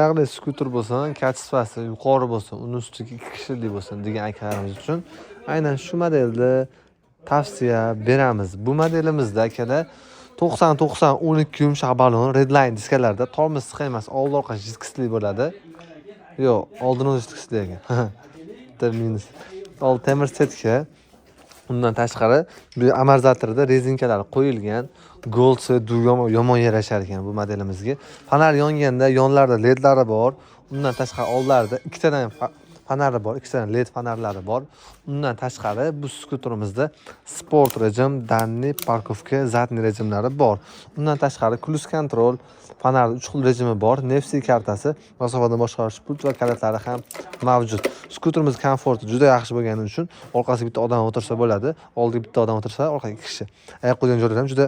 Yag'li skuter bo'lsin, качество si yuqori bo'lsin, uni ustiga ikki kishilik bo'lsin degan akalarimiz uchun aynan shu modelni tavsiya beramiz. Bu modelimizda, akalar, 90 90 12 yumshoq balon, Redline diskalarda, tormoz emas, oldi orqa diskli bo'ladi. Yo'q, oldin o'zi diskli ekan. Bitta minus. Oldi temir сетка. Undan tashqari bu amortizatorda rezinkalari qo'yilgan. Gold цвет yomon yarashar ekan bu modelimizga. Fonar yonganda yonlarida ledlari bor. Undan tashqari oldlarida ikkitadan fonari bor, ikkitadan led fonarlari bor. Undan tashqari bu skuterimizda sport rejim, дальний, парковка, задний rejimlari bor. Undan tashqari круиз-контроль, fonarni uch xil rejimi bor. NFC kartasi, masofadan boshqarish pult va kalitlari ham mavjud. Skuterimiz komforti juda yaxshi bo'lgani uchun orqasiga bitta odam o'tirsa bo'ladi. Oldiga bitta odam o'tirsa, orqaga ikki kishi. Oyoq qo'ygan joylari ham juda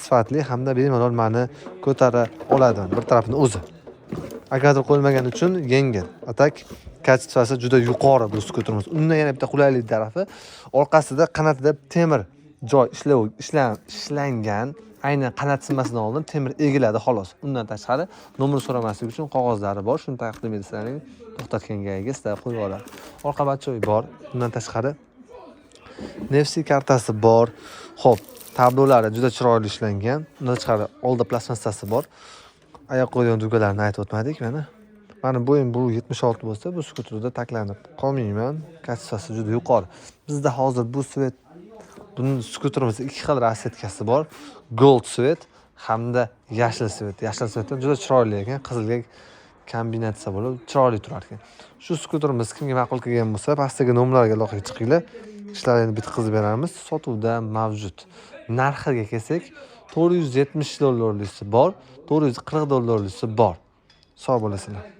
sifatli hamda bemalol mani ko'tara oladi bir tarafini o'zi. Akkumulyator qo'yilmagani uchun yengil. А так качество si juda yuqori bu skuterimiz. Undan yana bitta qulaylik tarafi, orqasida qanotida temir joy ishlov ishlangan. Aynan qanot sinmasidan oldin temir egiladi, xolos. Undan tashqari nomer so'ramaslik uchun qog'ozlari bor. Shuni taqdim etsalaring, to'xtatgan joyiga sizlar qo'yib oladi. Orqa боковой bor. Undan tashqari NFC kartasi bor. Xo'p, tablolari juda chiroyli ishlangan. Undan tashqari oldi plastmassasi bor. Oyoq qo'yadigan dugalarni aytib o'tmadik mana. Mani bo'yim bu 76 bo'lsa, bu skuterda taklanib qolmayman. Качество si juda yuqori. Bizda hozir bu цвет, buni skuterimizda ikki xil расцветка si bor. Gold цвет hamda yashil цвет. Yashil цвет ham juda chiroyli ekan, qizilga kombinatsiya bo'lib chiroyli turar ekan. Shu skuterimiz kimga ma'qul kelgan bo'lsa, pastdagi nomerlarga aloqaga chiqinglar. Ishlarini bitkazib beramiz. Sotuvda mavjud. Narxiga kelsak, 470 dollarlisi bor, 440 dollarlisi bor. Sog' bo'lasizlar.